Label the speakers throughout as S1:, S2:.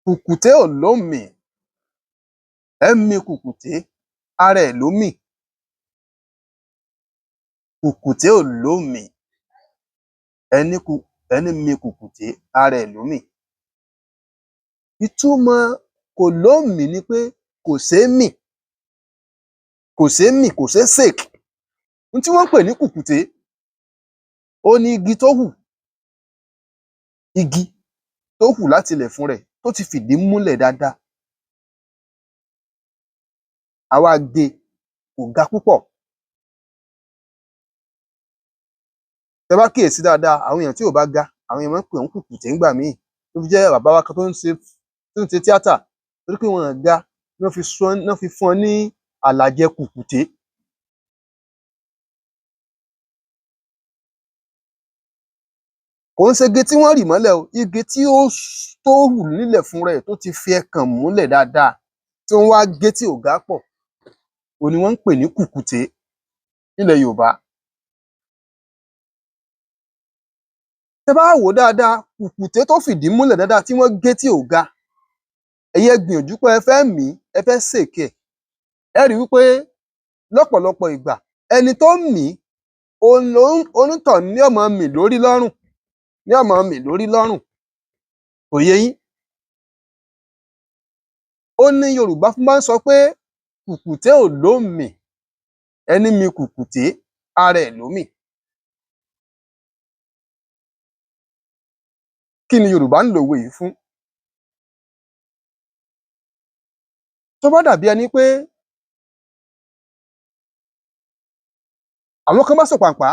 S1: Kùkùté ò lómìí, ẹ mi kùkùté, ara ẹ̀ ló mì. Kùkùté ò lómìí, ẹní mi kùkùté, ara ẹ̀ ló mì. Ìtumọ̀ kò lómìí ni pé kò ṣeé mì, kò ṣeé mì, kò ṣeé shake. N tí wọ́n ń pè ní kùkùté, òhun ni igi tó hù, igi tó hù látilẹ̀ fúnra ẹ̀, tó ti fìdí múlẹ̀ dáadáa. A wá gé e, kò ga púpọ̀. Tẹ bá kíyèsí dáadáa, àwọn èèyàn tí ò bá ga, àwọn èèyàn máa ń pè wọ́n kùkùté ńgbà míì. Tó fi jẹ́ bàbá wa kan tó ń ṣe tíátà, torí pé wọn ò ga, ná fi fún wọn ní àlàjẹ kùkùté. Kò ń ṣe igi tí wọ́n rì mọ́lẹ̀ o, igi tí ó tó hù nílẹ̀ fúnra ẹ̀, tó ti fi ẹkàn múlẹ̀ dáadáa, tí wọ́n wá gé tí ò ga pọ̀, òhun ni wọ́n ń pè ní kùkùté nílẹ̀ Yorùbá. Tẹ bá wá wò ó dáadáa, kùkùté tó fìdí múlẹ̀ dáadáa tí wọ́n gé tí ò ga, ẹ̀yin ẹ gbìyànjú pé ẹ fẹ́ mì í, ẹ fẹ́ shake ẹ̀, ẹ́ rí wí pé lọ́pọ̀lọpọ̀ ìgbà, ẹni tó ń mì í, onítọ̀hún ni ó máa mì lórí lọ́rùn, ní ó máa mì lórí lọ́rùn. Kò yé yín? Ó ní Yorùbá fi máa ń sọ pé kùkùté ò lómìí, ẹní mi kùkùté, ara ẹ̀ ló mì. Kí ni Yorùbá ń lòwe yìí fún? Tó bá dàbí ẹni pé àwọn kan bá sòpàǹpá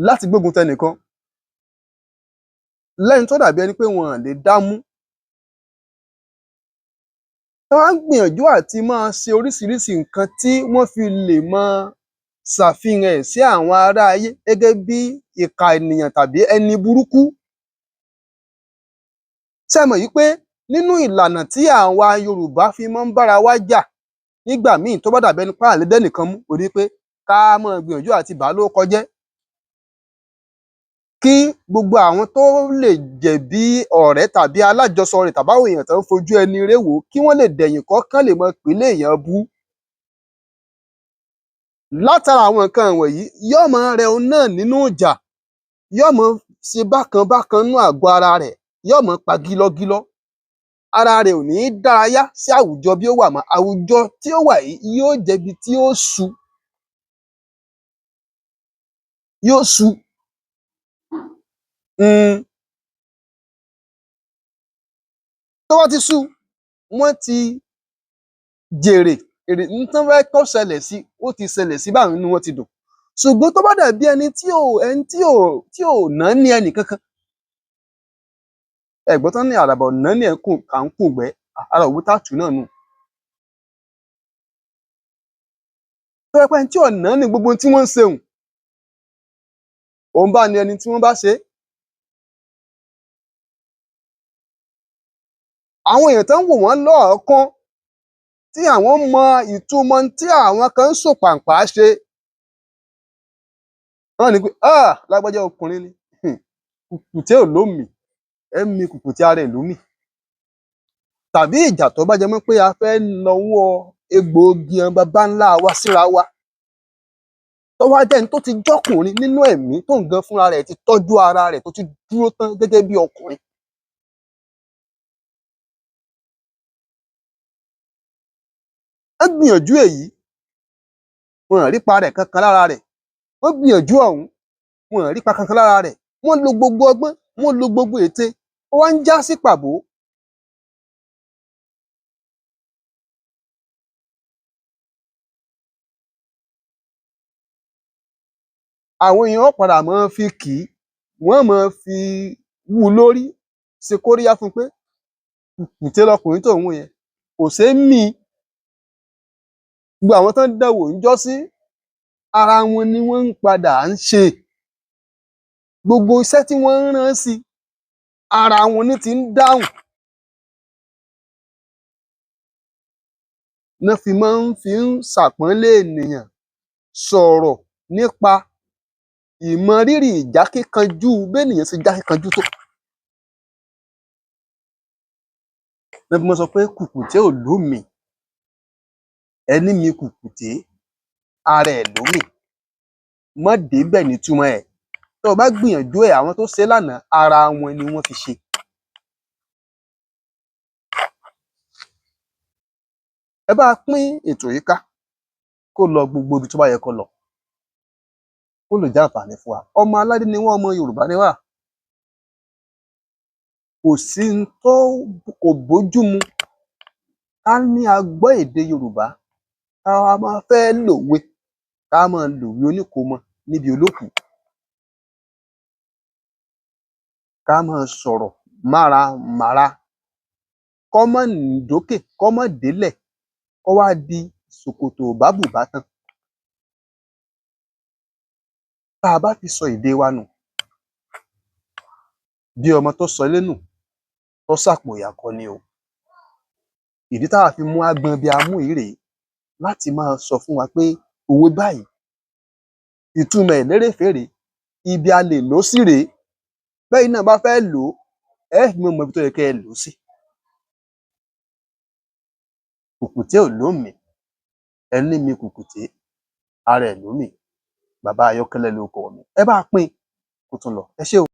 S1: láti gbógun tẹnìkan, lẹ́ni tó dàbí ẹni pé wọn ò lè dá mú, wọ́n wá ń gbìyànjú àti máa ṣe oríṣiríṣi nǹkan tí wọ́n fi lè máa ṣàfihàn ẹ̀ sí àwọn ará ayé gẹ́gẹ́ bí ìkà ènìyàn tàbí ẹni burúkú. Ṣé ẹ mọ̀ wí pé nínú ìlànà tí àwa Yorùbá fi máa ń bára wa jà nígbà míì, tó bá dàbí ẹni pé a à lè dẹ́nìkan mú, òhun ni pé ká máa gbìyànjú àti bà á lórúkọ jẹ́, kí gbogbo àwọn tó lè jẹ̀bi ọ̀rẹ́ tàbí alájọsọ rẹ̀ tàbáwọn èèyàn tán ń fojú ẹni ré wò ó, kí wọ́n lè dẹ̀yìn kọ́ kán lè máa pè é léèyàn bú. Látara àwọn nǹkan wọ̀nyí, yóò máa rẹ òun náà nínú ìjà, yóò máa ṣe bákan bákan nínú àgọ́ ara rẹ̀, yóò máa pa gílọ́gílọ́. Ara rẹ̀ ò ní dárayá sí àwùjọ bí ó wà mọ́. Àwùjọ tí ó wà yìí yóò jẹ́ ibi tí ó sú, yóò sú. Tó bá ti sú, wọ́n ti jèrè èrè n tán fẹ́ kó ṣẹlẹ̀ sí, ó ti ṣẹlẹ̀ sí báhun, inú wọn ti dùn. Ṣùgbọ́n tó bá dàbí ẹni tí ò náání ẹnìkankan, ẹ gbọ́ tán ní àdàbà ò náání ẹ̀ à ń kùngbẹ́, ara òwe tá tù náà nù. Tó jẹ́ pé ẹni tí ò náání gbogbo ohun tí wọ́n ń ṣe un, òun bá ni ẹni tí wọ́n bá ṣe é. Àwọn èèyàn tán ń wò wọ́n lọ́ọ̀ọ́kán, tí àwọn mọ ìtumọ̀ n tí àwọn kan ń sòpàǹpá ṣe, wọ́n ní pé, "Ah, lágbájá ọkùnrin ni, kùkùté ò lómìí, ẹ mi kùkùté, ara ẹ̀ ló mì." Tàbí ìjà tó bá jẹ mọ́ pé a fẹ́ nawọ́ egbòogi àwọn baba ńlá wa síra wa, tó wá jẹ́ ẹni tó ti jọ́kùnrin nínú ẹ̀mí, tóun gan fúnra rẹ̀ ti tọ́jú ara rẹ̀, tó ti dúró tán gẹ́gẹ́ bí ọkùnrin. Wọ́n gbìyànjú èyí, wọn ò rípa rẹ̀ kankan lára rẹ̀. Wọ́n gbìyànjú ọ̀hún, wọn ò rípa kankan lára rẹ̀. Wọ́n lo gbogbo ọgbọ́n, wọ́n lo gbogbo ète, ó wá ń já sí pàbó. Àwọn èèyàn ó padà máa fi kì í, wọ́n máa fi wú u lórí, ṣe kóríyá fún un pé kùkùté lọkùnrin tó ń wò yẹn, kò ṣeé mì. Gbogbo àwọn tán dán wò ńjọ́sí, ara wọn ni wọ́n ń padà ń ṣe. Gbogbo iṣẹ́ tí wọ́n ń rán sí, ara wọn ní ti ń dáhùn. Ná fi máa ń fi ń ṣàpọ́nlé ènìyàn, sọ̀rọ̀ nípa ìmọrírì ìjákíkanjú bénìyàn ṣe jákíkanjú tó. Ló fi máa ń sọ pé kùkùté ò lómìí, ẹní mi kùkùté, ara ẹ̀ ló mì. Má débẹ̀ nítumọ̀ ẹ̀. Tó o bá gbìyànjú ẹ̀, àwọn tó ṣe é lánàá, ara wọn ni wọ́n fi ṣe. Ẹ bá a pín ètò yìí ká kó lọ gbogbo ibi tó bá yẹ kó lọ, kó lè jẹ́ àǹfààní fún wa. Ọmọ aládé ni wọ́n, ọmọ Yorùbá ni wá. Kò sí n tó kò bójú mu ká ní a gbọ́ èdè Yorùbá, ká wá máa fẹ́ lòwe, ká máa lòwe oníkòómọ níbi olókùú. Ká máa sọ̀rọ̀ mára màra, kọ́ mọ́ dókè, kọ́ mọ́ délẹ̀, kó wá di ṣòkòtò ò bá bùbá tán. Tá a bá ti sọ èdè wa nù, bí ọmọ tó sọ ilé nù, tó sàpò ìyà kọ́ ni o. Ìdí táwa fi mú agbọn bí a mú yìí rèé láti máa sọ fún wa pé òwe báyìí, ìtumọ̀ ẹ̀ lérèfé rèé, ibi a lè lò ó sí rèé. Bẹ́yìn náà bá fẹ́ lò ó, ẹ fi mọ̀ ibi tó yẹ kẹ́ ẹ lò ó sí. Kùkùté ò lómìí, ẹní mi kùkùté, ara ẹ̀ ló mì. Bàbá Ayọ́kẹ́lẹ́ lórúkọ mi. Ẹ bá a pín kó tún lọ. Ẹ ṣé o.